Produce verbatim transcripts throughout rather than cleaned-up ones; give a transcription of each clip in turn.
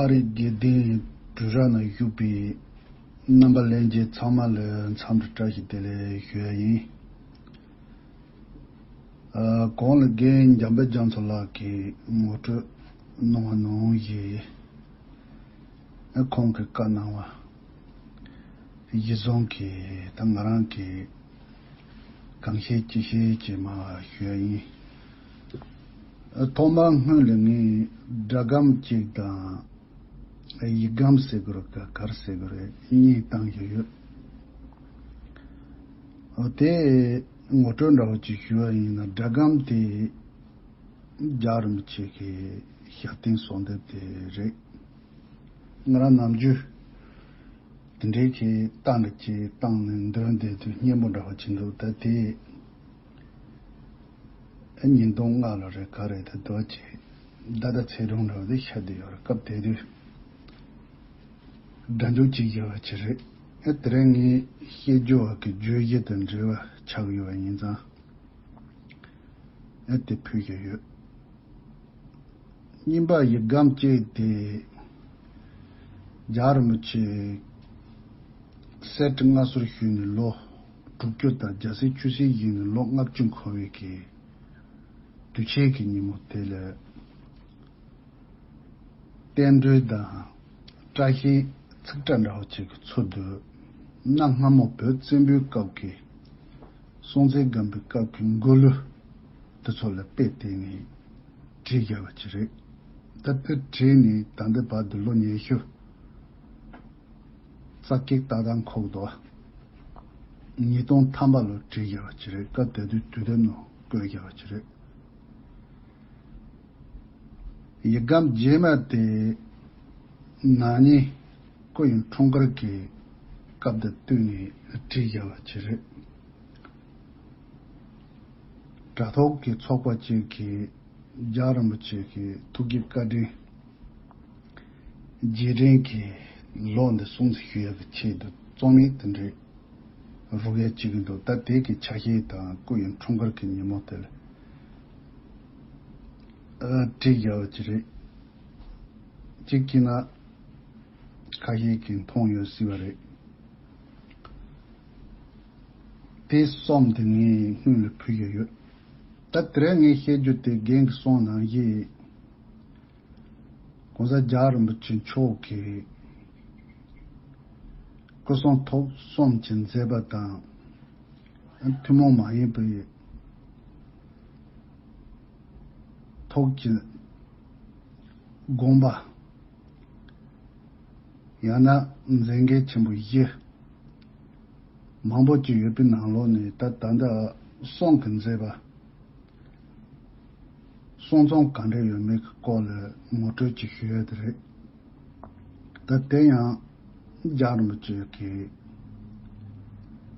ཨ་རིའི་དགེ་ལྡན་གྲུ་ར་ན་བཞུགས་པའི་རྣམ་པ་ལྷན་རྒྱས་ཚང་མ་ལ་འཚམས་འདྲི་བཀྲ་ཤིས་བདེ་ལེགས་ཞུ་ཡ་ཡིན། ཨ་གོང་ལ་རྒན་འཇམ་དཔལ་རྒྱ་མཚོ་ལགས་ཀྱིས་ངོ་སྤྲོད་གནང་བ་ནང་བཞིན། ཨ་ཁོང་གིས་བཀའ་གནང་བ་གཞི་བཟུང་གིས་ད་ང་རང་གིས་གང་ཤེས་ཅི་ཤེས་ཀྱིས་མར་ཞུ་ཡ་ཡིན། ཨ་ཐོག་མར་སྔོན་ལ་ངས་སྒྲ་སྒམ་གཅིག་དང་། ཡིག་སྒམ་ཟེར་དགོས་རེད་ག་ག་རེ་ཟེར་དགོས་རེད། གཉིས་བཏང་བཞག་ཡོད། འོ་དེ་ངོ་སྤྲོད་འདྲ་བོ་ཅིག་ཞུ་བ་ཡིན་ན། སྒྲ་སྒམ་དེ་རྒྱལ་བ་རིན་པོ་ཆེ་གི་ཞབས་བརྟན་གསོལ་འདེབས་དེ་རེད། ང་རང་ནམ་རྒྱུན་དེ་འདྲའི་གི་རྟ་འདྲ་ཅིག་བཏང་ནས་འདོན་བསྡད་དུས་སྙན་པོ་འདྲ་བོ་ཅིག་འདུག་ད་དེ། ཨ་ཉིས་སྟོང་ལྔ་ལོ་རེད་ག་རེད། ད་དུ་བ་ཅིག་ད་ལྟ་ཚེས་གྲངས་འདྲ་བོ་དེ་ཤར་བསྡད་ཡོད་རེད། སྐབས་དེ་དུས་སྒྲ་འཇུག་ཅིག་བརྒྱབ་པ་ཅིག་རེད། ཨ་དེ་རིང་ངས་བཤད་རྒྱུ་བ་གི་བརྗོད་གཞི་དང་འབྲེལ་བ་ཆགས་ཡོད་པ་ཡིན་ཙང་། ཨ་དེ་ཕུལ་བཞག་ཡོད། རྙིང་པ་ཡི་སྒམ་གཅིག་དེ་རྒྱལ་བ་རིན་པོ་ཆེ་གསེར་ཁྲི་མངའ་གསོལ་ཞུས་ནས་ལོ་དྲུག་ཅུ་དང་རྒྱལ་སྲས་ཆོས་སྲིད་བཞེས་ནས་ལོ་ལྔ་བཅུ་འཁོར་བའི་གི་དུས་ཆེན་གྱི་ཉིན་མོ་དེ་ལ། བསྟན་འགྲོའི་དང་བཀྲ་ཤིས་ཚིག་ཕྲད་འདྲ་བོ་ཅིག་གི་ཚུལ་དུ། གནའ་སྔ་མོ་བོད་བཙན་པོའི་སྐབས་ཀྱི་སྲོང་བཙན་སྒམ་པོའི་སྐབས་ཀྱི་མགུར་གླུ་དེ་ཚོ་ལ་དཔེ་བལྟས་ནས་བྲིས་བཞག་པ་ཅིག་རེད། ད་དེ་བྲིས་ནས་ད་ལྟའི་བར་དུ་ལོ་ཉི་ཤུ་རྩ་གཅིག་ཏག་ཏག་འཁོར་འདུག་ཉིས་སྟོང་ཐམ་པ་ལོ་བྲིས་བཞག་པ་ཅིག་རེད། སྐབས་དེ་དུས་དུས་དེབ་ནང་བཀོད་བཞག་པ་ཅིག་རེད། ཡིག་སྒམ་རྗེས་མ་དེ་ན་ནིང་སྐུ་ཡོན་འཁྲུངས་སྐར་གྱི་སྐབས་དང་བསྟུན་ནས་བྲིས་བཞག་པ་ཅིག་རེད། དྲ་ཐོག་གི་ཚོགས་པ་ཅིག་གིས་རྒྱལ་བ་རིན་པོ་ཆེ་གི་ཐུགས་ཀྱི་བཀའ་དྲིན་རྗེས་དྲན་གྱི་ལོ་འདི་སྲུང་བརྩི་ཞུ་ཡག་གི་ཆེད་དུ་རྩོམ་ཡིག་དེ་འདྲའི་རུབ་ཡག་བྱེད་ཀྱི་འདུག་ད་དེ་གི་ཆ་ཤས་དང་སྐུ་ཡི་འཁྲུངས་སྐར་གྱི་ཉིན་མོ་དེ་ལ་ཨ་བྲིས་བཞག་པ་ཅིག་རེད། གཅིག་བྱས་ན་ཁ་ཤས་ཀྱིས་མཐོང་ཡོད་སྲིད་པ་རེད། དེ་གསུམ་དེ་ངས་སྔོན་ལ་ཕུལ་བཞག་ཡོད། ད་དེ་རིང་ངས་བཤད་རྒྱུ་དེ་རྒན་གྱིས་གསུངས་ནང་བཞིན། ༸གོང་ས་རྒྱལ་བ་རིན་པོ་ཆེ་མཆོག་གིས་སྐུ་གསུང་ཐུགས་གསུམ་གྱི་མཛད་པ་དང་། ཐུན་མོང་མ་ཡིན་པའི་ཐུགས་ཀྱི་དགོངས་པ། ཡང་ན་མཛད་འགན་ཆེན་པོ་བཞི་མང་པོ་ཅིག་ཡོད་པའི་ནང་ལོགས་ནས། ད་ད་ལྟ་གསུང་གི་མཛད་པ་གསུང་རྩོམ་ག་འདྲ་ཡོད་མེད་ཀྱི་སྐོར་ལ་ངོ་སྤྲོད་ཅིག་ཞུ་ཡ་དེ་རེད། ད་དེ་ཡང་རྒྱལ་བ་རིན་པོ་ཆེ་གི་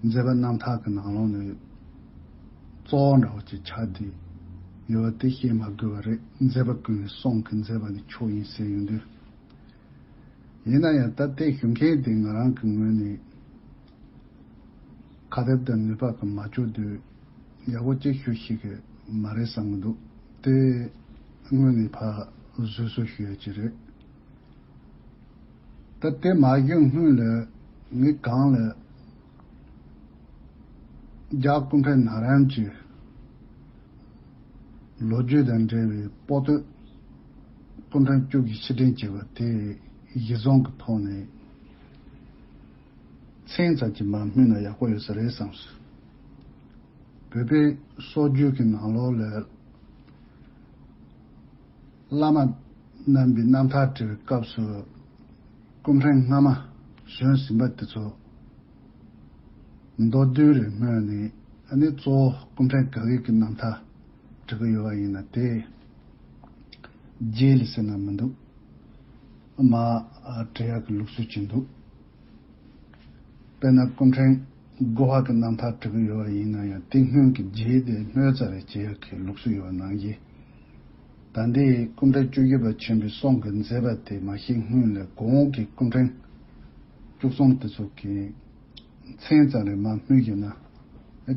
མཛད་པ་རྣམ་ཐར་གྱི་ནང་ལོགས་ནས་གཙོ་བོ་འདྲ་བོ་ཅིག་ཆགས་ཏེ་ཡོད་པ་དེ་བཤད་མ་དགོས་པ་རེད། མཛད་པ་ཀུན་ནས་གསུང་གི་མཛད་པ་ནི་མཆོག་ཡིན་ཟེར་ཡོང་དུས། ཡིན་ན་ཡང་ད་ལྟའི་ཞུ་མཁན་དེ་ང་རང་གི་ངོས་ནས་ཁ་དེབ་དང་ནུས་པ་གི་མ་བཅུག་དུས་ཡག་པོ་ཅིག་ཞུ་ཤེས་ཀྱི་མ་རེད་བསམ་གྱི་འདུག་དེ་དངོས་གནས་ཕར་བཟོད་གསོལ་ཞུ་ཡ་ཅིག་རེད། ད་དེ་མ་ཞུས་སྔོན་ལ་ངས་གང་ལ་རྒྱལ་བ་སྐུ་ཕྲེང་ན་རིམ་གྱི་ལོ་རྒྱུས་དང་འབྲེལ་བའི་པོ་ཏི་སྐུ་ཕྲེང་བཅུ་གི་ཕྱིར་དྲན་བྱས་པ་དེ་གཞི་བཟུང་གི་ཐོག་ནས་མཚན་ཙམ་གྱིས་མར་སྨོས་ན་ཡག་པོ་ཡོད་ས་རེད་བསམས་སོང་། བོད་པའི་སྲོལ་རྒྱུན་གྱི་ནང་ལོགས་ལ་བླ་མ་རྣམ་པའི་རྣམ་ཐར་བྲི་བའི་སྐབས་སུ་སྐུ་ཕྲེང་སྔ་མ་བྱོན་ཟིན་པ་དེ་ཚོ་མདོར་བསྡུས་རེ་སྨོས་ནས། ཨ་ནི་གཙོ་བོ་སྐུ་ཕྲེང་ག་གི་གི་རྣམ་ཐར་བྲི་གི་ཡོད་པ་ཡིན་ན་དེ་རྗེས་ལ་ཟེར་ན་མི་འདུག་མར་བྲི་ཡག་གི་ལུགས་སྲོལ་ཅིག་འདུག་དཔེར་ན་སྐུ་ཕྲེང་དགུ་པ་གི་རྣམ་ཐར་བྲི་གི་ཡོད་པ་ཡིན་ན་ཡང་། དེ་སྔོན་གྱི་རྗེས་དེ་སྨོས་ཙམ་རེ་བྱེད་ཡག་གི་ལུགས་སྲོལ་ཡོད་པ་ནང་བཞིན། ད་ལྟའི་སྐུ་ཕྲེང་བཅུ་བཞི་པ་ཆེན་པོའི་གསུང་གི་མཛད་པ་དེ་མ་ཤེས་སྔོན་ལ་གོང་གི་སྐུ་ཕྲེང་བཅུ་གསུམ་དེ་ཚོ་གི་མཚན་ཙམ་རེ་མར་སྨོས་བཞག་ན།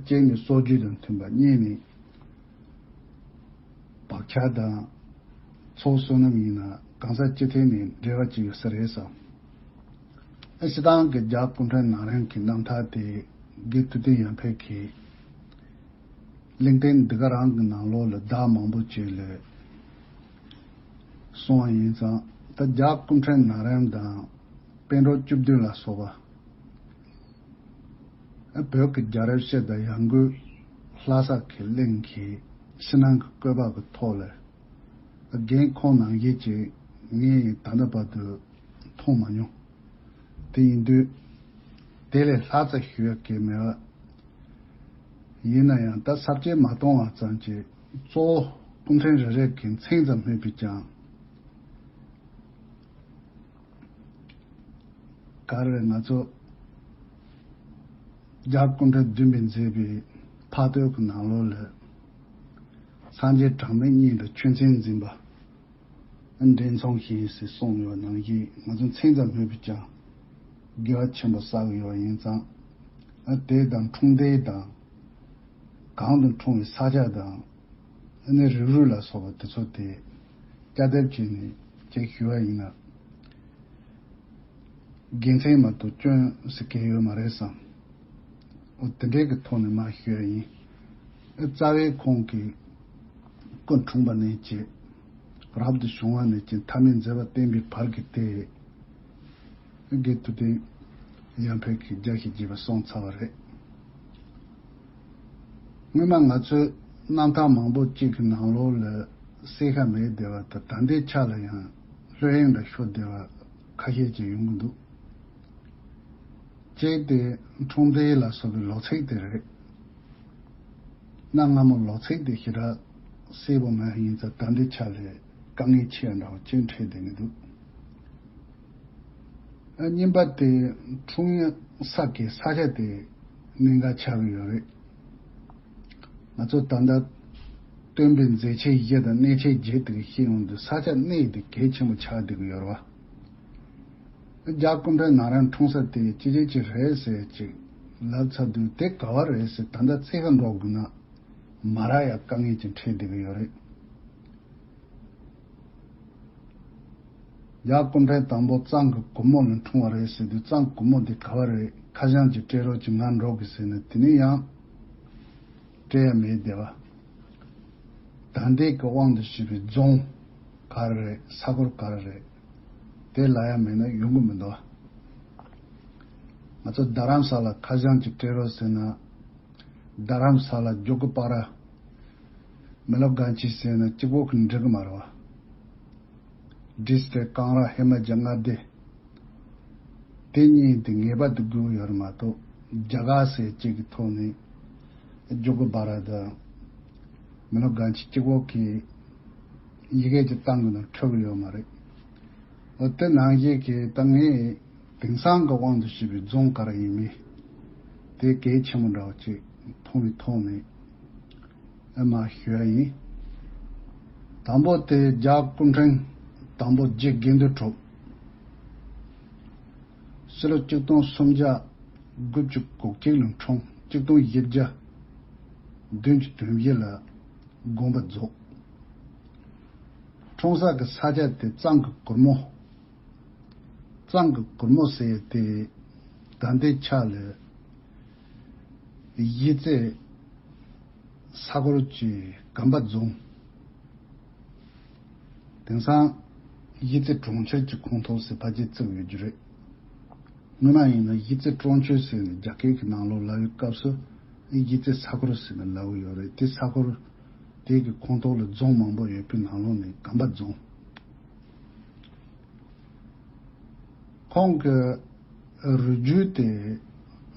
གཅིག་ནས་སྲོལ་རྒྱུན་དང་མཐུན་པ། གཉིས་ནས་བག་ཆགས་དང་ཚོགས་བསོད་ནམས་ཡིན་ན་ གང་ཟག་སྤྱི་ཐོག་ནས་འབྲེལ་བ་ཅིག་ཡོད་ས་རེད་བསམ། ཨ་སྤྱིར་བཏང་གི་རྒྱ་སྐུ་ཕྲེང་ནང་རིམ་གྱི་རྣམ་ཐར་དེ་དགེ་ཐུབ་བསྟན་ཡར་འཕེལ་གྱིས་གླེང་སྟེགས་འདི་ག་རང་གི་ནང་ལོགས་ལ་བརྡ་མང་པོ་ཅིག་ལ་གསུངས་པ་ཡིན་ཙང་། ད་རྒྱ་སྐུ་ཕྲེང་ནང་རིམ་དང་པཎ་གྲུབ་བཅུ་བདུན་ལ་སོགས་པ་བོད་ཀྱི་རྒྱལ་རབས་བཤད་དང་ཡང་སྒོས་ལྷ་ས་གི་གླིང་གི་ཕྱི་ནང་གི་བཀོད་པ་གི་ཐོག་ལ། རྒན་ཁོང་ནང་བཞིན་ཅིག་ངས་ད་ལྟ་བར་དུ་མཐོང་མ་མྱོང་། དེ་ཡིན་དུས་དེ་ལས་ལྷག་ཙམ་ཞུ་ཡག་གི་མེད་པ། ཡིན་ན་ཡང་ད་ས་བཅད་མ་གཏོང་བ་ཙམ་གྱིས་གཙོ་བོ་སྐུ་ཕྲེང་རེ་རེ་གི་མཚན་ཙམ་སྨོས་པས་ཀྱང་། ག་རེ་ང་ཚོ་རྒྱ་སྐུ་ཕྲེང་བདུན་པས་མཛད་པའི་འཕགས་བསྟོད་ཀྱི་ནང་ལོགས་ལ། སངས་རྒྱས་གྲངས་མེད་གཉིས་དང་ཆོས་མཚན་འཛིན་པ། འདྲེན་མཚུངས་ཞེས་གསུངས་ཡོད་ནང་བཞིན། ང་ཚོ་མཚན་ཙམ་སྨོས་པས་ཀྱང་དགེ་བ་ཆེན་པོ་བསགས་ཡོད་ཡིན་ཙང་། དེ་དང་འཁྲུངས་འདས་དང་། གང་དུ་འཁྲུངས་པའི་ས་ཆ་དང་། ཨ་ནི་རིགས་རུས་ལ་སོགས་པ་དེ་ཚོ་དེ་བསྐྱར་ཟློས་བྱས་ནས་ཅིག་ཞུ་བ་ཡིན་ན། དགེ་མཚན་མ་གཏོགས་སྐྱོན་ཟེར་མཁན་ཡོད་མ་རེད་བསམ། འོ་དེ་འདྲའི་གི་ཐོག་ནས་མར་ཞུ་ཡ་ཡིན། ཨ་རྩ་བའི་ཁོང་གི་སྐུ་འཁྲུངས་པ་ནས་ཅིག་རབ་ཏུ་བྱུང་བ་ནས་ཅིག་ཐ་མའི་མཛད་པ་བསྟན་པའི་བར་གྱི་དེ། དགེ་ཐུབ་བསྟན་ཡར་འཕེལ་གྱིས་རྒྱས་ཤིང་རྒྱས་པ་གསུངས་ཚར་བ་རེད། སྔོན་མ་ང་ཚོའི་རྣམ་ཐར་མང་པོ་གཅིག་གི་ནང་ལོགས་ལ་གསལ་ཁ་མེད་བསྡད་པ་དང་། ད་ལྟའི་ཆ་ལ་ཡང་ལྷོད་གཡེང་འདྲ་ཤོར་བསྡད་པ་ཁ་ཤས་ཅིག་ཡོང་གི་འདུག། གཅིག་དེ་འཁྲུངས་འདས་ལ་སོགས་པའི་ལོ་ཚིགས་དེ་རེད། གནའ་སྔ་མོ་ལོ་ཚིགས་དེ་ཞེ་དྲག་གསལ་པོ་མེད་ཡིན་ཙང་། ད་ལྟའི་ཆ་ལ་དཀའ་ངལ་ཆེ་བ་འདྲ་བོ་ཅིག་འཕྲད་བསྡད་ཀྱི་འདུག། ཨ་གཉིས་པ་དེ་འཁྲུངས་ས་གི་ས་ཆ་དེ་གནད་འགག་ཆགས་ཀྱི་ཡོད་རེད། ང་ཚོ་ད་ལྟ་སྟོན་པའི་མཛད་ཆེན་བཞི་དང་གནས་ཆེན་བརྒྱད་དེ་གི་བཤད་ཡོང་དུས། ས་ཆ་གནས་དེ་གལ་ཆེན་པོ་ཆགས་བསྡད་ཀྱི་ཡོད་རེད་བ། རྒྱ་སྐུ་ཕྲེང་ནང་རིམ་འཁྲུངས་ས་དེ་ཅི་ཅི་ཅི་རེད་ཟེར་ཅིག་ལབ་ཚར་དུས། དེ་ག་བ་རེད་ཟེར་ད་ལྟ་རྩིས་ཁ་འགྲོ་དགོས་ན་མ་རག་ཡ་དཀའ་ངལ་ཅིག་འཕྲད་བསྡད་ཀྱི་ཡོད་རེད། རྒྱ་སྐུ་ཕྲེང་དང་པོ་གཙང་གི་གུར་མོ་ལ་འཁྲུངས་པ་རེད་ཟེར་དུས། གཙང་གུར་མོ་དེ་ག་བ་རེད། ཁ་བྱང་ཅིག་སྤྲད་རོགས་གྱིས། ང་འགྲོ་གི་ཟེར་ནས་དེ་ནས་ཡང་སྤྲད་ཡ་མེད་བསྡད་པ། ད་ལྟའི་གི་དབང་དུ་བྱས་པའི་རྫོང་ག་རེ་རེད། ས་ཁུལ་ག་རེ་རེད། དེ་ལབ་ཡ་མེད་ན་ཡོང་གི་མི་འདུག། ང་ཚོ་རྡ་རམ་ས་ལ་ཁ་བྱང་ཅིག་སྤྲད་རོགས་ཟེར་ན། རྡ་རམ་ས་ལ། རྒྱུ་གུ་པ་ར། མི་ལོ་གང་ཅི་ཟེར་ན་གཅིག་པོ་གིས་འགྲིག་གི་མ་རེད་བ། བྲིས་ཏེ་གངས་ར་ཧི་མ་ཅལ་མངའ་སྡེ། དེ་གཉིས་དེ་ངེས་པར་དུ་དགོས་ཡོད་རེད་མ་གཏོགས། རྒྱ་གར་ཟེར་གཅིག་གི་ཐོག་ནས་རྒྱུ་གུ་པ་ར་དང་མི་ལོ་གང་ཅི་གཅིག་པོ་གིས་ཡི་གེ་ཅིག་བཏང་དགོས་ན་འཕྲོད་ཀྱི་ཡོད་མ་རེད། འོ་དེ་ནང་བཞིན་གྱི་ད་ངས་དེང་སང་གི་དབང་དུ་བྱས་པའི་རྫོང་ག་རེ་ཡིན་མིན་དེ་གལ་ཆེན་པོ་འདྲ་བོ་ཅིག་མཐོང་བའི་ཐོག་ནས། ཨེ་མ་ཞུ་ཡ་ཡིན། དང་པོ་དེ་རྒྱ་སྐུ་ཕྲེང་དང་པོ་རྗེ་དགེ་འདུན་གྲུབ། ཕྱི་ལོ་གཅིག་སྟོང་སུམ་བརྒྱ་དགུ་བཅུ་གོ་གཅིག་ལ་འཁྲུངས། གཅིག་སྟོང་བཞི་བརྒྱ་བདུན་ཅུ་དོན་བཞི་ལ་དགོངས་པ་རྫོགས། འཁྲུངས་ས་གི་ས་ཆ་དེ་གཙང་གི་གུར་མོ། གཙང་གི་གུར་མོ་ཟེར་ཡས་དེ་ད་ལྟའི་ཆ་ལ་གཞིས་རྩེ་ས་ཁུལ་གྱི་སྒམ་པ་རྫོང་། དེང་སང་གཞིས་རྩེ་གྲོང་ཁྱེར་གྱི་ཁོངས་གཏོགས་ཟེར་ཕལ་ཆེར་བརྩི་གི་ཡོད་རྒྱུ་རེད། སྔོན་མ་ཡིན་ན་གཞིས་རྩེ་གྲོང་ཁྱེར་ཟེར་ནས་རྒྱ་སྐད་ཀྱི་ནང་ལོགས་ལབ་པའི་སྐབས་སུ་གཞིས་རྩེ་ས་ཁུལ་ཟེར་ནས་ལབ་ཀྱི་ཡོད་རེད། དེ་ས་ཁུལ་དེ་གི་ཁོངས་གཏོགས་ལ་རྫོང་མང་པོ་ཡོད་པའི་ནང་ལོགས་ནས་སྒམ་པ་རྫོང་། ཁོང་གི་རུས་རྒྱུད་དེ་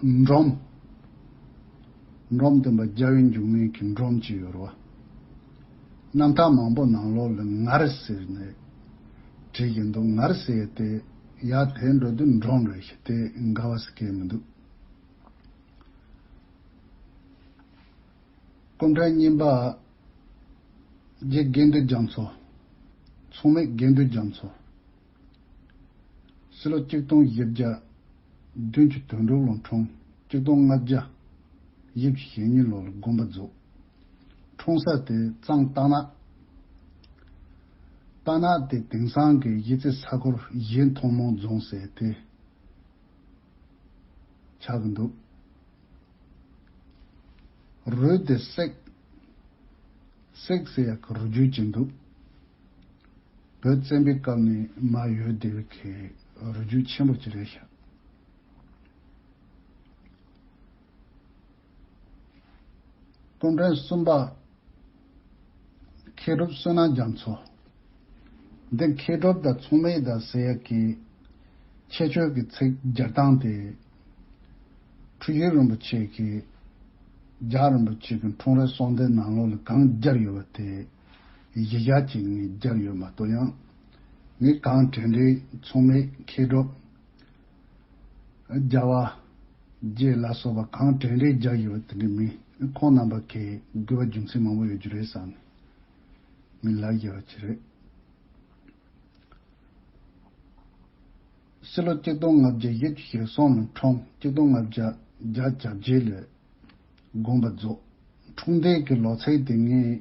འབྲོམ། འབྲོམ་སྟོན་པ་རྒྱལ་བའི་འབྱུང་གནས་ཀྱི་འབྲོམ་གཅིག་ཡོད་རེད་བ། རྣམ་ཐར་མང་པོ་ནང་ལོགས་ལ་ངར་ཟེར་ནས་བྲིས་ཀྱི་འདུག། ངར་ཟེར་དེ་ཡར་དེད་འགྲོ་དུས་འབྲོམ་རེད་ཤག། དེ་འགལ་བ་ཟེར་མཁན་མི་འདུག། སྐུ་ཕྲེང་གཉིས་པ་རྗེ་དགེ་འདུན་རྒྱ་མཚོ། མཚུངས་མེད་དགེ་འདུན་རྒྱ་མཚོ། ཕྱི་ལོ་གཅིག་སྟོང་བཞི་བརྒྱ་བདུན་ཅུ་དོན་དྲུག་ལོར་འཁྲུངས། གཅིག་སྟོང་ལྔ་བརྒྱ་བཞི་བཅུ་ཞེ་གཉིས་ལོ་ལ་དགོངས་པ་རྫོགས། འཁྲུངས་ས་དེ་གཙང་རྟ་ནག། ལྟ་ན་དེ་དེང་སང་གི་གཞིས་རྩེ་ས་ཁུལ་གཞིས་ཐོན་ལམ་རྫོང་ཟེར་དེ་ཆགས་ཀྱི་འདུག་རུས་དེ་སེག་སེག་ཟེར་ཡག་གི་རུས་རྒྱུད་ཅིག་འདུག་བོད་བཙན་པོའི་སྐབས་ནས་མར་ཡོད་བསྡད་པའི་གི་རུས་རྒྱུད་ཆེན་པོ་ཅིག་རེད་ཤག་སྐུ་ཕྲེང་གསུམ་པ། མཁས་གྲུབ་བསོད་ནམས་རྒྱ་མཚོ། འདི་མཁས་གྲུབ་དང་མཚུངས་མེད་དང་ཟེར་ཡག་གི་ཁྱད་ཆོས་ཀྱི་ཚིག་སྦྱར་སྟངས་དེ། འཁྲུལ་ཞིག་རིན་པོ་ཆེ་གིས་རྒྱ་རིན་པོ་ཆེ་གི་འཁྲུངས་རབས་གསུང་འདི་ནང་ལོགས་ལ་གང་སྦྱར་ཡོད་པ་དེ་གཞི་བཞག་བྱས་ངས་སྦྱར་ཡོད་མ་གཏོགས། ཡང་ངས་གང་དྲན་དྲན་མཚུངས་མེད་མཁས་གྲུབ། རྒྱལ་བ་རྗེ་ལ་སོགས་པ་གང་དྲན་རེ་རྒྱག་ཡོད་པ་དེ་འདྲ་མིན། ཁོང་རྣམ་པ་གི་དགོས་པ་རྒྱུ་མཚན་མང་པོ་ཡོད་རྒྱུ་རེད་བསམ་ནས་མི་ལབ་ཡོད་པ་ཅིག་རེད། ཕྱི་ལོ་གཅིག་སྟོང་ལྔ་བརྒྱ་བཞི་བཅུ་ཞེ་གསུམ་ལ་འཁྲུངས། གཅིག་སྟོང་ལྔ་བརྒྱ་བརྒྱད་ཅུ་གྱ་བརྒྱད་ལ་དགོངས་པ་རྫོགས། འཁྲུངས་འདས་ཀྱི་ལོ་ཚིགས་དེ་ངས་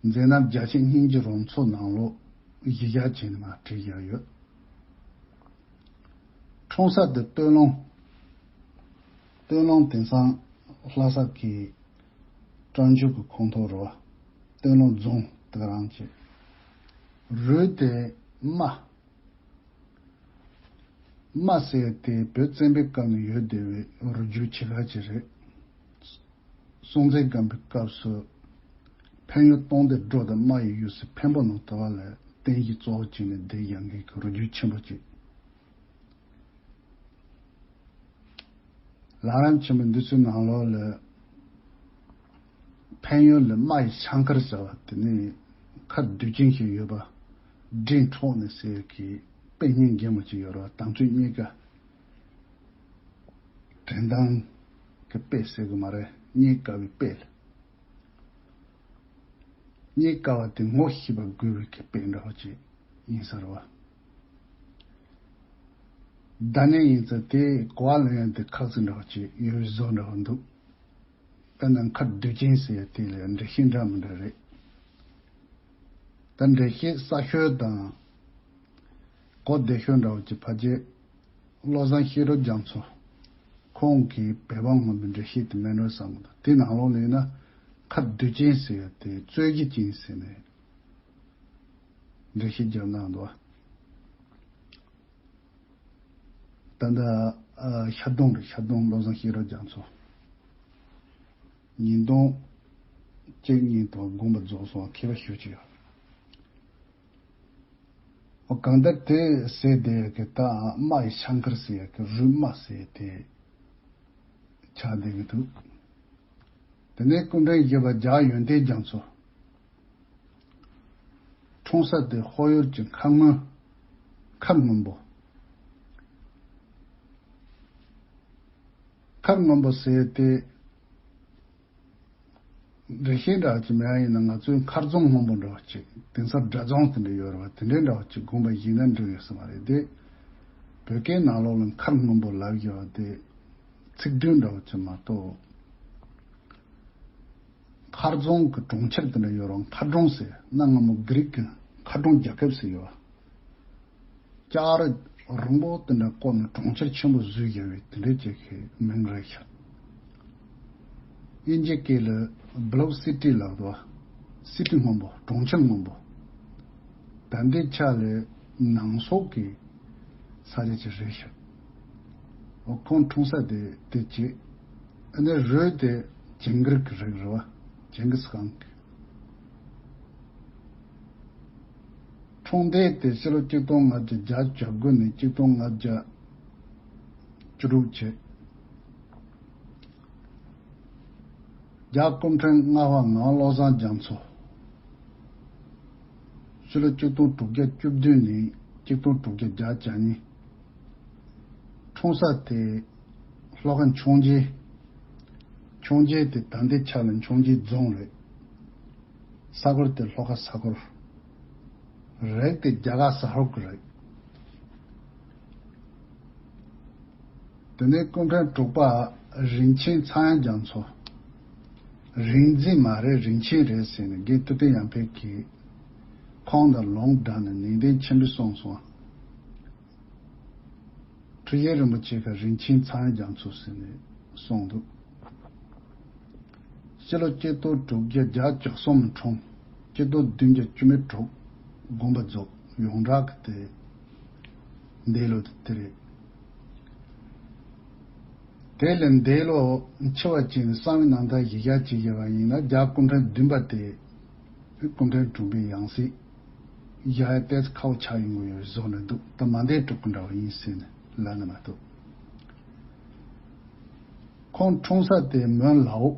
མཛད་རྣམ་རྒྱ་ཆེ་སྙིང་རྗེ་རུ་མཚོ་ནང་ལོགས་གཞི་བཞག་བྱས་ནས་མར་བྲིས་བཞག་ཡོད། འཁྲུངས་ས་དེ་སྟོད་ལུང་། སྟོད་ལུང་དེང་སང་ལྷ་ས་གི་ཀྲོན་ཆུ་གི་ཁོངས་གཏོགས་རེད་བ། སྟོད་ལུང་རྫོང་དེ་ག་རང་བྱས། རུས་དེ་རྨ། རྨ་ཟེར་དེ་བོད་བཙན་པོའི་སྐབས་ནས་ཡོད་བསྡད་པའི་རུས་རྒྱུད་ཆེ་ཁག་ཅིག་རེད། སྲོང་བཙན་སྒམ་པོའི་སྐབས་སུ་འཕན་ཡུལ་སྟོང་སྡེ་སྒྲོ་དང་རྨ་ཡི་ཡུལ་སུ་འཕན་པོ་ནང་དུ་བ་ལ་རྟེན་གཞི་གཙོ་བོ་བྱས་ནས་བསྡད་ཡོད་མཁན་གྱི་རུས་རྒྱུད་ཆེན་པོ་ཅིག་ལམ་རིམ་ཆེན་མོ་འདི་ཚོའི་ནང་ལོགས་ལ་འཕན་ཡུལ་ལ་རྨ་ཡི་ཤང་དཀར་ཟེར་བ་དེ་ནི་ཁ་བདུད་ཅན་ཞིག་ཡོད་པ། སྦྲིན་འཕྲོག་ནས་ཟེར་གྱི་དཔེ་སྙིང་རྗེ་མོ་ཅིག་ཡོད་རེད་བ། དང་ཚོད་གཉིས་ཀ། དྲན་སྟངས་ཀྱི་དཔེ་ཟེར་གི་མ་རེད། རྙེད་དཀའ་བའི་དཔེ་ལ། རྙེད་དཀའ་བ་དེ་ངོ་ཤེས་པ་དགོས་པའི་གི་དཔེ་འདྲ་བ་ཅིག་ཡིན་ས་རེད་བ། བརྡ་རྙིང་ཡིན་ཙང་དེ་གོ་བ་ལེན་ཡ་དེ་ཁག་ཅིག་འདྲ་བ་ཅིག་ཡོད་པའི་བཟོ་འདྲ་བ་འདུག་དཔེར་ན་མཁར་བདུད་ཅན་ཟེར་ཡ་དེ་ལ་འགྲེལ་བཤད་འདྲ་མི་འདྲ་རེད། ད་འགྲེལ་བཤད་གསར་ཤོས་དང་གོ་བདེ་ཤོས་འདྲ་བོ་ཅིག་ཕལ་ཆེར་བློ་བཟང་ཤེས་རབ་རྒྱ་མཚོ་ཁོང་གིས་བོད་འབངས་སྔོན་པོའི་འགྲེལ་བཤད་དེ་མེད་འགྲོ་བསམ་གི་འདུག་དེ་ནང་ལོགས་ལ་ཡིན་ན་མཁར་བདུད་ཅན་ཟེར་ཡ་དེ་རྩོད་གཞི་ཅན་ཟེར་ནས་འགྲེལ་བཤད་བརྒྱབ་གནང་འདུག་ད་ལྟ་ཨ་ཤར་གདོང་རེད། ཤར་གདོང་བློ་བཟང་ཤེས་རབ་རྒྱ་མཚོ། ཉིས་སྟོང་གཅིག་གཉིས་དང་དགོངས་པ་རྫོགས་སོང་། མཁས་པ་ཞུ་ཅིག་ཡོད། ཨོ་གང་ལྟར་དེ་ཟེར་བསྡད་ཡག་གི་ད་རྨ་ཡི་ཤང་དཀར་ཟེར་ཡག་གི་རུས་རྨ་ཟེར་དེ་ཆགས་བསྡད་ཀྱི་འདུག་དེ་ནས་སྐུ་ཕྲེང་བཞི་པ་རྒྱལ་ཡོན་ཏན་རྒྱ་མཚོ། འཁྲུངས་ས་དེ་ཧོར་ཡུལ་གྱི་མཁར་སྔོན། མཁར་སྔོན་པོ། མཁར་སྔོན་པོ་ཟེར་དེ་འགྲེལ་བཤད་འདྲ་ཅིག་མེད་ཡ་ཡིན་ན། ང་ཚོའི་མཁར་རྫོང་སྔོན་པོ་འདྲ་བ་ཅིག་དེང་སང་སྦྲ་རྫོང་དེ་འདྲ་ཡོད་རེད་བ། དེ་འདྲའི་འདྲ་བ་ཅིག་དགོངས་པ་བཞེས་ན་འགྲིག་ཡོད་ས་མ་རེད་དེ། བོད་སྐད་ནང་ལོགས་ལ་མཁར་སྔོན་པོ་ལབ་ཡོད་དེ། ཚིག་འབྲུ་འདྲ་བོ་ཅིག་མ་གཏོགས། མཁར་རྫོང་གི་གྲོང་ཁྱེར་དེ་འདྲ་ཡོད་རུང་མཁར་གྲོང་ཟེར། གནའ་སྔ་མོ་གྷི་རིག་གི་མཁར་གྲོང་རྒྱལ་ཁབ་ཟེར་ཡོད། ལྕགས་རི་རིང་པོ་དེ་འདྲ་བསྐོར་ནས་གྲོང་ཁྱེར་ཆེན་པོ་བཟོས་བཞག་པའི་དེ་འདྲའི་ཅིག་གི་མིང་རེད་ཤག་དབྱིན་ཇི་སྐད་ལ་Blue City ལབ་འདུག་སི་ཊི་སྔོན་པོ། གྲོང་ཁྱེར་སྔོན་པོ། ད་ལྟའི་ཆ་ལ་ནང་སོག་གི་ས་ཆ་ཅིག་རེད་ཤག་འོ་ཁོང་འཁྲུངས་ས་དེ་དེ་བྱས། ཨ་ནི་རུས་དེ་ཇིང་གིར་གི་རིགས་རེད་བ། ཇིང་གིས་ཁང་གི། འཁྲུངས་འདས་དེ་ཕྱི་ལོ་གཅིག་སྟོང་ལྔ་བརྒྱ་བརྒྱད་ཅུ་གྱ་དགུ་ནས་གཅིག་སྟོང་ལྔ་བརྒྱ་བཅུ་དྲུག་བྱས། རྒྱལ་སྐུ་ཕྲེང་ལྔ་པ་ངག་བློ་བཟང་རྒྱ་མཚོ། ཕྱི་ལོ་གཅིག་སྟོང་དྲུག་བརྒྱ་བཅུ་བདུན་ནས་གཅིག་སྟོང་དྲུག་བརྒྱ་བརྒྱད་ཅུ་གྱ་གཉིས། འཁྲུངས་ས་དེ་ལྷོ་ཁ་འཕྱོངས་རྒྱས། འཕྱོངས་རྒྱས་དེ་ད་ལྟའི་ཆ་ལ་འཕྱོངས་རྒྱས་རྫོང་རེད། ས་ཁུལ་དེ་ལྷོ་ཁ་ས་ཁུལ། རིགས་དེ་རྒྱ་གར་ཟ་ཧོར་གྱི་རིགས། དེ་ནས་སྐུ་ཕྲེང་དྲུག་པ་རིན་ཆེན་ཚངས་དབྱངས་རྒྱ་མཚོ། རིག་འཛིན་མ་རེད། རིན་ཆེན་རེད་ཟེར་ནས་རྒན་ཐུབ་བསྟན་ཡར་འཕེལ་གྱིས་ ཁོང་དང་ལུང་འདྲ་ནས་ནན་ཏན་ཆེན་པོས་གསུངས་སོང་། ཁྲི་ཡེ་རིན་པོ་ཆེ་ག་རིན་ཆེན་ཚངས་དབྱངས་རྒྱ་མཚོ་ཟེར་ནས་གསུངས་འདུག། སྤྱི་ལོ་གཅིག་སྟོང་དྲུག་བརྒྱ་བརྒྱད་ཅུ་གྱ་གསུམ་འཁྲུངས། གཅིག་སྟོང་བདུན་བརྒྱ་བཅུ་མེད་དྲུག་དགོངས་པ་རྫོགས། ཡོངས་གྲགས་ཀྱི་དེ་འདས་ལོ་དེ་རེད། དེ་ལས་འདས་ལོ་འཆི་བ་ཅན་གསང་བའི་རྣམ་ཐར་གཞི་བཞག་བྱས་བཞག་པ་ཡིན་ན། རྒྱལ་བ་སྐུ་ཕྲེང་བདུན་པ་དེ་སྐུ་ཕྲེང་དྲུག་པའི་ཡང་སྲིད་བཞག་ཡ་ཏོག་ཙམ་ཁག་པོ་ཆགས་ཡོང་གི་ཡོད་བཟོ་འདྲ་འདུག། ད་མ་འདས་དྲུག་གི་འདྲ་བ་ཡིན་ཟེར་ནས་ལབ་ནི་མ་གཏོགས། ཁོང་འཁྲུངས་ས་དེ་མོན་ལའོ།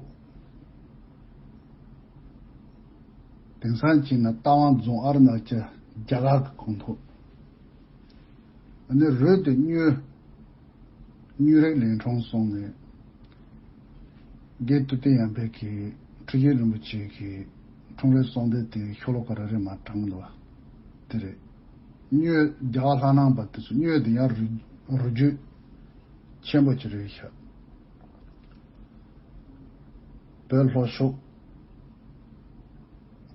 དེང་སང་བྱས་ན་རྟ་དབང་རྫོང་ཨ་རུ་ན་ཅལ་རྒྱ་གར་གྱི་ཁོངས་གཏོགས། ཨ་ནི་རུས་དེ་གཉོས། གཉོས་རིགས་ལས་འཁྲུངས་སོང་ནས། རྒན་ཐུབ་བསྟན་ཡར་འཕེལ་གྱིས་ཁྲི་ཡེ་རིན་པོ་ཆེ་གི་འཁྲུངས་རབས་གསུང་དེབ་དེ་ཤོ་ལོ་ཀ་རེ་རེ་མར་དྲངས་འདུག་པ། དེ་རེད། གཉོས་རྒྱ་གར་ལྷ་ནང་པ་དེ་ཚོ་གཉོས་དེ་ཡང་རུས་རུས་རྒྱུད་ཆེན་པོ་ཅིག་རེད་ཤག། བོད་ལྷོ་ཕྱོགས།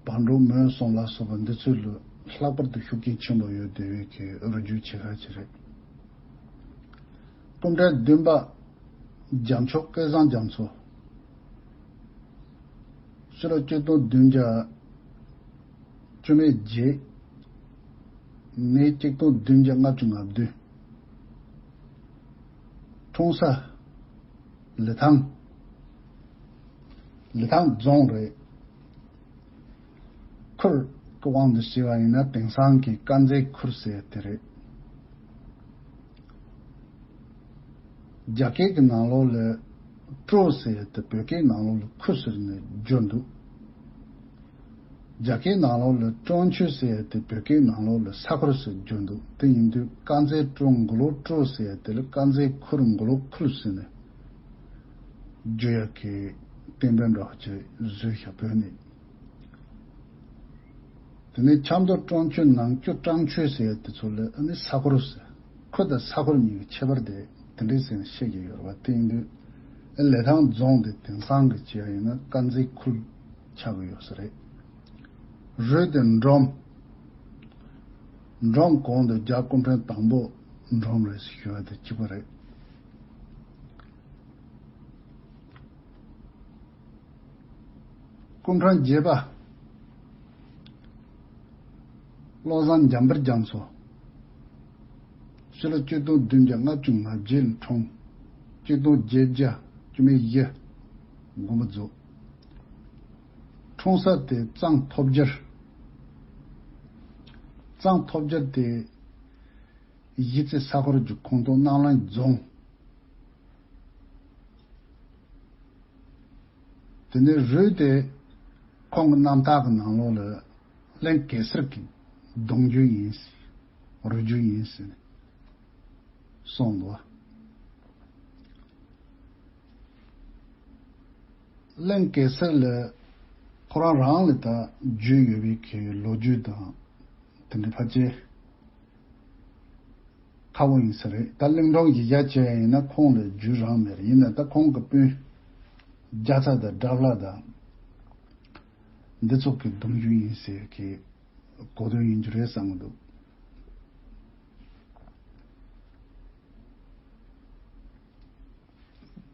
བར་འབྲོག་མོན་གསུམ་ལ་སོགས་པ་འདི་ཚོའི་ལུགས་ལྷག་པར་དུ་ཤུགས་རྐྱེན་ཆེན་པོ་ཡོད་བསྡད་པའི་གི་རུས་རྒྱུད་ཆེ་ཁག་ཅིག་རེད། སྐུ་ཕྲེང་བདུན་པ་རྒྱལ་མཆོག་སྐལ་བཟང་རྒྱ་མཚོ། ཕྱི་ལོ་གཅིག་སྟོང་བདུན་བརྒྱ་བཅུ་མེད་བརྒྱད། མི་གཅིག་སྟོང་བདུན་བརྒྱ་ལྔ་བཅུ་ང་བདུན། འཁྲུངས་ས་ལི་ཐང་། ལི་ཐང་རྫོང་རེད། ཁུལ་གྱི་དབང་དུ་བྱས་པ་ཡིན་ན་དེང་སང་གི་དཀར་མཛེས་ཁུལ་ཟེར་དེ་རེད། རྒྱ་སྐད་ཀྱི་ནང་ལོགས་ལ་ཀྲོ་ཟེར་དེ་བོད་སྐད་ནང་ལོགས་ལ་ཁུ་ཟེར་ནས་བསྒྱུར་འདུག། རྒྱ་སྐད་ནང་ལོགས་ལ་ཀྲོང་ཆུ་ཟེར་ཡ་དེ་བོད་སྐད་ནང་ལོགས་ལ་ས་ཁུལ་ཟེར་བསྒྱུར་འདུག། དེ་ཡིན་དུས་དཀར་མཛེས་ཀྲོང་མགོ་ལོག་ཀྲོ་ཟེར་ཡ་དེ་ལ་དཀར་མཛེས་ཁུལ་མགོ་ལོག་ཁུལ་ཟེར་ནས་བསྒྱུར་ཡ་གི་གཏན་འབེབས་འདྲ་བ་ཅིག་བཟོས་ཤག་བོད་ནས། དེ་ནས་ཆབ་མདོ་ཀྲོང་ཆུ་ནང་ཆུ་ཀྲང་ཆུ་ཟེར་ཡ་དེ་ཚོ་ལ་ཨ་ནི་ས་ཁུལ་ཟེར། ཁུལ་དང་ས་ཁུལ་གཉིས་ཀྱི་ཁྱད་པར་དེ་དེ་འདྲས་ཟེར་ནས་བཤད་ཀྱི་ཡོད་རེད་པ། དེ་ཡིན་དུས་ཨ་ལི་ཐང་རྫོང་དེ་དེང་སང་གི་བྱས་པ་ཡིན་ན་དཀར་མཛེས་ཁུལ་ཆགས་ཀྱི་ཡོད་ས་རེད། རུས་དེ་འབྲོམ། འབྲོམ་གོང་དུ་རྒྱལ་སྐུ་ཕྲེང་དང་པོ་འབྲོམ་རེད་ཟེར་ཞུ་བ་དེ་གཅིག་པ་རེད། སྐུ་ཕྲེང་བརྒྱད་པ། བློ་བཟང་འཇམ་དཔལ་རྒྱ་མཚོ། ཕྱི་ལོ་གཅིག་སྟོང་བདུན་བརྒྱ་ལྔ་བཅུ་ང་བརྒྱད་ལ་འཁྲུངས། གཅིག་སྟོང་བརྒྱད་བརྒྱ་བཅུ་མེད་བཞི། དགོངས་པ་རྫོགས། འཁྲུངས་ས་དེ་གཙང་ཐོབ་རྒྱལ། གཙང་ཐོབ་རྒྱལ་དེ་གཞིས་རྩེ་ས་ཁུལ་གྱི་ཁོངས་གཏོགས་རྣམ་གླིང་རྫོང་། དེ་ནས་རུས་དེ་ཁོང་གི་རྣམ་ཐར་གྱི་ནང་ལོགས་ལ་གླིང་གེ་སར་གྱི་གདུང་རྒྱུད་ཡིན། རུས་རྒྱུད་ཡིན་ཟེར་ནས་གསུངས་འདུག། གླིང་གེ་སར་ལ་ཁོ་རང་རང་ལ་ད་རྒྱུད་ཡོད་པའི་གི་ལོ་རྒྱུས་དང་དེ་འདྲ་ཕལ་ཆེར་ཁག་པོ་ཡིན་ས་རེད། ད་གླིང་སྒྲུང་གཞི་བཞག་བྱས་ཡིན་ན་ཁོང་ལ་རྒྱུད་རང་མེད་རེད། ཡིན་ན་ད་ཁོང་གི་སྤུན་རྒྱ་ཚ་དང་དགྲ་ལྷ་དང་འདི་ཚོ་གི་གདུང་རྒྱུད་ཡིན་ཟེར་གི་གོ་དོན་ཡིན་རྒྱུ་རེད་བསམ་གི་འདུག།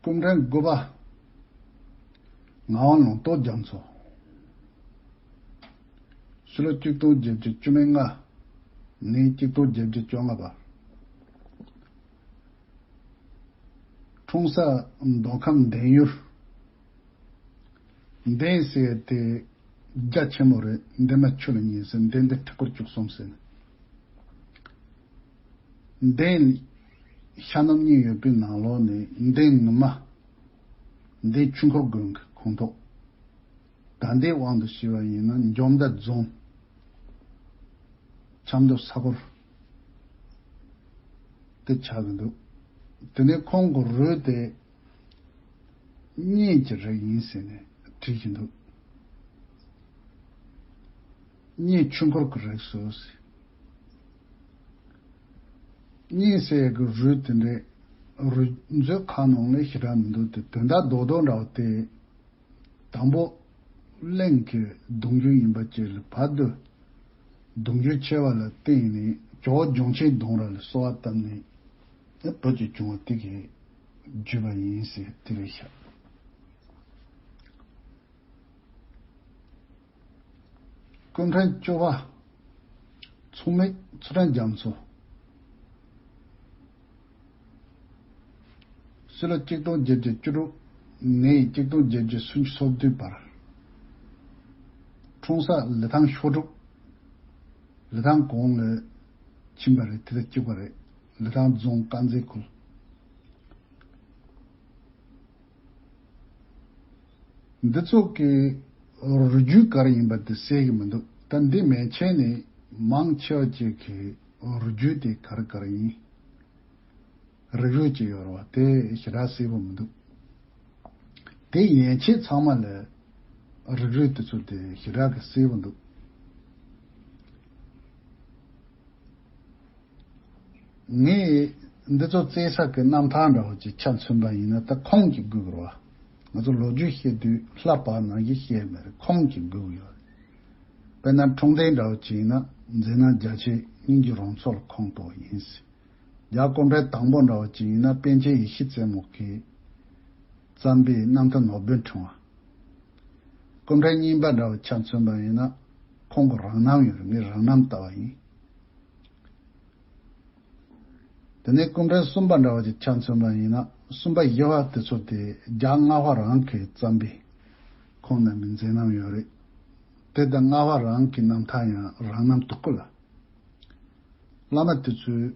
སྐུ་ཕྲེང་དགུ་པ། ངག་དབང་ལུང་རྟོགས་རྒྱ་མཚོ། ཕྱི་ལོ་གཅིག་སྟོང་བརྒྱད་བརྒྱ་བཅུ་མེད་ལྔ། ནས་གཅིག་སྟོང་བརྒྱད་བརྒྱ་བཅོ་ལྔ་བར། འཁྲུངས་ས་མདོ་ཁམས་མདན་ཡུལ། མདན་ཟེར་དེ་རྒྱ་ཆེན་མོ་རེད། མདན་མ་ཆུ་ལ་ཉེ་ཟེར། མདན་དེ་ཁྲི་སྐོར་བཅུ་གསུམ་ཟེར། མདན་ཤར་ནུབ་གཉིས་ཡོད་པའི་ནང་ལོགས་ནས་མདན་ནུབ་མ། མདན་ཆོས་འཁོར་དགོན་གྱི་ཁོངས་གཏོགས། ད་ལྟའི་དབང་དུ་བྱས་པ་ཡིན་ན་འཇོ་མདའ་རྫོང་། ཆབ་མདོ་ས་སྐོར་དེ་ཆགས་ཀྱི་འདུག། དེ་ནས་ཁོང་གི་རུས་དེ་གཉེན་གྱི་རིགས་ཡིན་ཟེར་ནས་བྲིས་ཀྱི་འདུག། གཉེན་ཆོས་འཁོར་གྱི་རིགས་སུ་ཟེར། གཉེན་ཟེར་གྱི་རུས་དེ་འདྲའི་རུས་མཛོད་ཁག་ནང་ལ་ཞེ་དྲག་མི་འདུག་སྟེ། དོན་དག་རྡོག་རྡོག་འདྲ་བ་དེ། དང་པོ་གླིང་གི་གདུང་རྒྱུད་ཡིན་པ་བཅས་ལ་བར་དུ་ གདུང་རྒྱུད་ཆེ་བ་ལ་བརྟེན་ནས་ཇོ་བོ་འབྱུང་ཆེན་གདུང་ར་ལ་གསོལ་བ་བཏབ་ནས་བོད་ཀྱི་བྱུང་བ་དེ་གའི་བརྒྱུད་པ་ཡིན་ཟེར་དེ་རེད་ཤག་སྐུ་ཕྲེང་བཅུ་པ་མཚུངས་མེད་ཚུལ་ཁྲིམས་རྒྱ་མཚོ། སྤྱི་ལོ་གཅིག་སྟོང་བརྒྱད་བརྒྱ་བཅུ་དྲུག་ནས་གཅིག་སྟོང་བརྒྱད་བརྒྱ་སུམ་ཅུ་སོ་བདུན་བར། འཁྲུངས་ས་ལི་ཐང་ཤོག་སྒྲུབ། ལི་ཐང་གོང་ལ་ཕྱིན་པ་རེད། དེ་དང་གཅིག་པ་རེད། ལི་ཐང་རྫོང་དཀར་མཛེས་ཁུལ། འདི་ཚོ་གི་རུས་རྒྱུད་ག་རེ་ཡིན་པ་དེ་གསལ་གི་མི་འདུག་ད་འདི་མན་ཆད་ནས་མང་ཆེ་བ་ཅིག་གི་རུས་རྒྱུད་དེ་ག་རེ་ག་རེ་ཡིན། རིགས་རུས་ཅིག་ཡོད་རེད་བ། དེ་ཞེ་དྲག་གསལ་པོ་མི་འདུག་དེ་ཡན་ཆད་ཚང་མ་ལ་རིགས་རུས་དེ་ཚོ་དེ་ཞེ་དྲག་གི་གསལ་པོ་འདུག་ངས་འདི་ཚོ་བཙལ་ས་གི་རྣམ་ཐར་འདྲ་བོ་ཅིག་ཆ་མཚོན་པ་ཡིན་ན། ད་ཁུངས་ཀྱི་དགོས་ཀྱི་རེད་བ། ང་ཚོ་ལོ་རྒྱུས་བཤད་དུས་ལྷ་བབས་ནང་བཞིན་བཤད་མེད་རེད། ཁུངས་ཀྱི་དགོས་ཀྱི་ཡོད་རེད། དཔེར་ན་འཁྲུངས་ལྡན་འདྲ་བོ་ཅིག་ཡིན་ན་མཛད་རྣམ་རྒྱ་ཆེ་སྙིང་རྗེ་རང་ཚོགས་ལ་ཁུངས་གཏོགས་ཡིན། རྒྱལ་སྐུ་ཕྲེང་དང་པོ་འདྲ་བོ་ཅིག་ཡིན་ན་པཎ་ཆེན་ཡེ་ཤེས་རྩེ་མོ་གིས་བརྩམས་པའི་རྣམ་ཐར་ནོར་བུའི་ཕྲེང་བ། སྐུ་ཕྲེང་གཉིས་པ་འདྲ་བོ་ཆ་མཚོན་པ་ཡིན་ན་ཁོང་གི་རང་རྣམ་ཡོད་རེད། ངས་རང་རྣམ་ལྟ་བ་ཡིན། དེ་ནས་སྐུ་ཕྲེང་གསུམ་པ་འདྲ་བོ་ཅིག་ཆ་མཚོན་པ་ཡིན་ན་གསུམ་པ་བཞི་པ་དེ་ཚོ་དེ་རྒྱལ་བ་ལྔ་པ་རང་གིས་བརྩམས་པའི་ཁོང་རྣམ་པའི་མཛད་རྣམ་ཡོད་རེད། དེ་དང་ལྔ་པ་རང་གི་རྣམ་ཐར་ཡང་རང་རྣམ་འདུག་གི་ལ། བླ་མ་དེ་ཚོས་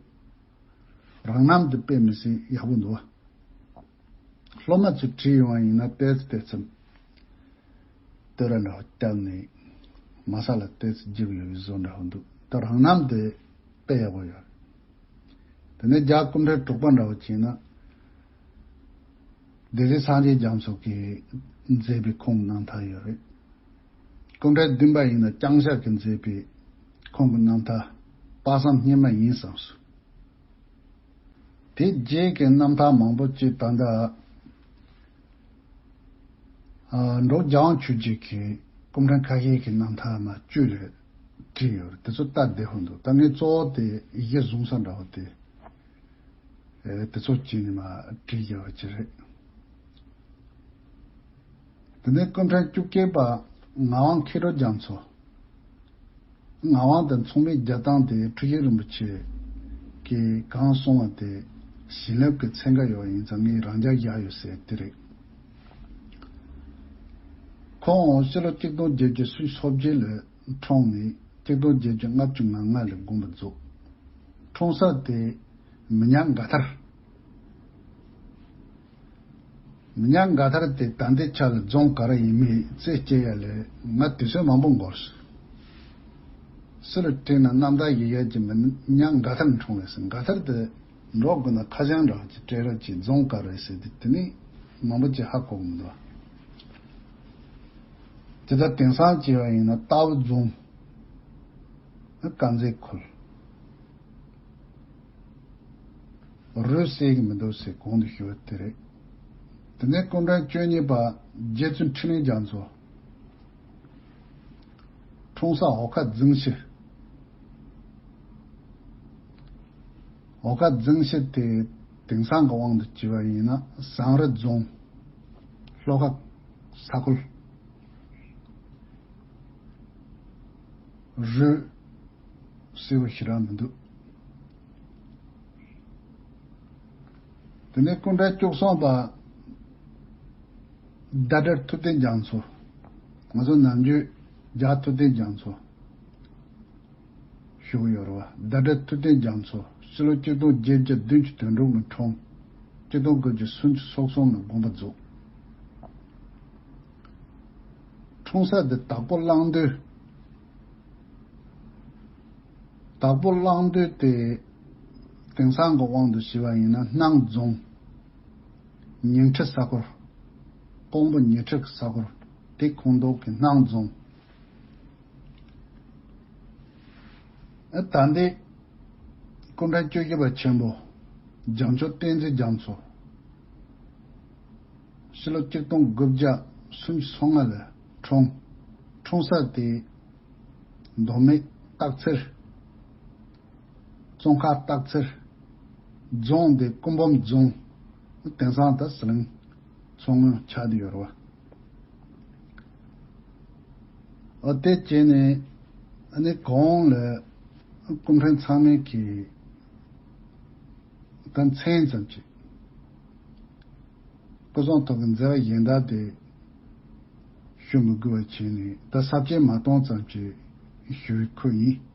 རང་རྣམ་དེ་དཔེ་མི་སྲིད་ཡག་པོ་འདུག་བ། སློབ་མ་ཚོས་བྲིས་ཡོང་བ་ཡིན་ན་ཏོག་ཙམ་ཏོག་ཙམ་བསྟོད་ར་འདྲ་བོ་བཏབ་ནས་མ་ས་ལ་ཏོག་ཙམ་རྒྱབ་ཡོད་པའི་བཟོ་འདྲ་བོ་འདུག་ད་རང་རྣམ་དེ་དཔེ་ཡག་པོ་ཡོད། དེ་ནས་རྒྱལ་སྐུ་ཕྲེང་དྲུག་པ་འདྲ་བོ་བྱས་ན། སྡེ་སྲིད་སངས་རྒྱས་རྒྱ་མཚོ་གིས་མཛད་པའི་ཁོང་རྣམ་ཐར་ཡོད་རེད། སྐུ་ཕྲེང་བདུན་པ་ཡིན་ན་ལྕང་སྐྱ་གིས་མཛད་པའི་ཁོང་གི་རྣམ་ཐར་དཔག་བསམ་སྙེ་མ་ཡིན་བསམ་སོང་། དེ་རྗེས་ཀྱི་རྣམ་ཐར་མང་པོ་ཅིག་ད་ལྟ་ཨ་འབྲོག་རྒྱལ་དབང་ཆོས་རྒྱལ་གྱིས་སྐུ་ཕྲེང་ཁ་ཤས་ཀྱི་རྣམ་ཐར་མ་བཅུ་ལས་བྲིས་ཡོད་རེད། དེ་ཚོ་ལྟ་བདེ་པོ་འདུག་ད་ངས་གཙོ་བོ་དེ་གཞི་བཟུང་ས་འདྲ་བོ་དེ། ཨེ་དེ་ཚོ་བྱས་ནས་མར་བྲིས་བཞག་པ་ཅིག་རེད། དེ་ནས་སྐུ་ཕྲེང་བཅུ་གཅིག་པ་ངག་དབང་མཁས་གྲུབ་རྒྱ་མཚོ། ངག་དབང་དང་མཚུངས་མེད་རྒྱལ་ཐང་དེ་འཁྲུལ་ཞིག་རིན་པོ་ཆེ་གིས་གང་གསུངས་པ་དེ་བྱིན་རླབས་ཀྱི་ཚན་ཁ་ཡོད་ཡིན་ཙང་ངས་རང་འཇགས་བཞག་ཡོད་ཟེར་དེ་རེད། ཁོང་སྤྱི་ལོ་གཅིག་སྟོང་བརྒྱད་བརྒྱ་སུམ་ཅུ་སོ་བརྒྱད་ལ་འཁྲུངས་ནས་གཅིག་སྟོང་བརྒྱད་བརྒྱ་ལྔ་བཅུ་ང་ལྔ་ལ་དགོངས་པ་རྫོགས། འཁྲུངས་ས་དེ་མི་ཉག་མགར་ཐར། མི་ཉག་མགར་ཐར་དེ་ད་ལྟའི་ཆ་ལ་རྫོང་ག་རེ་ཡིན་མིན་རྩད་བཅད་ཡ་ལས་ང་དུས་ཚོད་མང་པོ་འགོར་སོང་། སུ་ལ་དྲིས་ན་རྣམ་ཐར་ཡི་གེ་གི་མི་ཉག་མགར་ཐར་འཁྲུངས་རེད་ཟེར། མགར་ཐར་དེ་འབྲོག་གི་ན་ཁ་བྱང་འདྲ་བ་ཅིག་སྤྲད་རོགས་གྱིས། རྫོང་ག་རེ་ཟེར་དུས་དེ་ནི་མང་པོ་ཅིག་ཧ་གོ་གི་མི་འདུག་དེ་ལྟར་དེང་སང་བྱས་པ་ཡིན་ན་རྟའུ་རྫོང་། དཀར་མཛེས་ཁུལ། རུས་གསལ་གྱི་མི་འདུག་ཟེར་གོང་དུ་ཞུས་པ་དེ་རེད། དེ་ནས་སྐུ་ཕྲེང་བཅུ་གཉིས་པ་རྗེ་བཙུན་འཕྲིན་ལས་རྒྱ་མཚོ། འཁྲུངས་ས་འོ་ཁ་རྫིང་ཤུལ། འོ་ཁ་རྫིང་ཤུལ་དེ་དེང་སང་གི་དབང་དུ་བྱས་པ་ཡིན་ན་ཟངས་རི་རྫོང་། ལྷོ་ཁ་ས་ཁུལ། རུས་གསལ་པོ་ཞེ་དྲག་མི་འདུག་དེ་ནས་སྐུ་ཕྲེང་བཅུ་གསུམ་པ་ཟླ་སྒྲིལ་ཐུབ་བསྟན་རྒྱ་མཚོ། ང་ཚོ་ནམ་རྒྱུན་རྒྱལ་ཐུབ་བསྟན་རྒྱ་མཚོ་ཞུ་གི་ཡོད་རེད་བ། ཟླ་སྒྲིལ་ཐུབ་བསྟན་རྒྱ་མཚོ་ཕྱི་ལོ་གཅིག་སྟོང་བརྒྱད་བརྒྱ་བདུན་ཅུ་དོན་དྲུག་ལ་འཁྲུངས། གཅིག་སྟོང་དགུ་བརྒྱ་སུམ་ཅུ་སོ་གསུམ་ལ་དགོངས་པ་རྫོགས། འཁྲུངས་ས་དེ་དྭགས་པོ་གླང་མདོས། དྭགས་པོ་གླང་མདོས་དེ་དེང་སང་གི་དབང་དུ་བྱས་པ་ཡིན་ན་སྣང་རྫོང་། ཉིང་ཁྲི་ས་ཁུལ། ཀོང་པོ་ཉི་ཁྲི་གི་ས་ཁུལ་དེ་ཁོངས་གཏོགས་ཀྱི་སྣང་རྫོང་། ཨ་ད་ལྟའི་སྐུ་ཕྲེང་བཅུ་བཞི་པ་ཆེན་པོ་རྒྱལ་མཆོག་བསྟན་འཛིན་རྒྱ་མཚོ། ཕྱི་ལོ་གཅིག་སྟོང་དགུ་བརྒྱ་སུམ་ཅུ་སོ་ལྔ་ལ་འཁྲུངས། འཁྲུངས་ས་དེ་མདོ་སྨད་ སྟག་འཚེར། ཙོང་ཁ་སྟག་འཚེར། རྫོང་དེ་སྐུ་འབུམ་རྫོང་། དེང་སང་ད་ཟི་ལིང་མཚོ་སྔོན་ཆགས་བསྡད་ཡོད་རེད་བ། ཨོ་དེ་བྱས་ནས་ཨ་ནི་གོང་ལ་སྐུ་མགྲོན་ཚང་མས་ཀྱི་ད་མཚན་ཙམ་ཅིག་སྐུ་གཟུགས་ཐོག་གི་མཛད་པ་གཞན་དག་དེ་ཞུ་མི་དགོས་པ་བྱས་ནས་ད་ས་བཅད་མ་སྟོང་ཙམ་ཅིག་ཞུ་ཁུལ་ཡིན།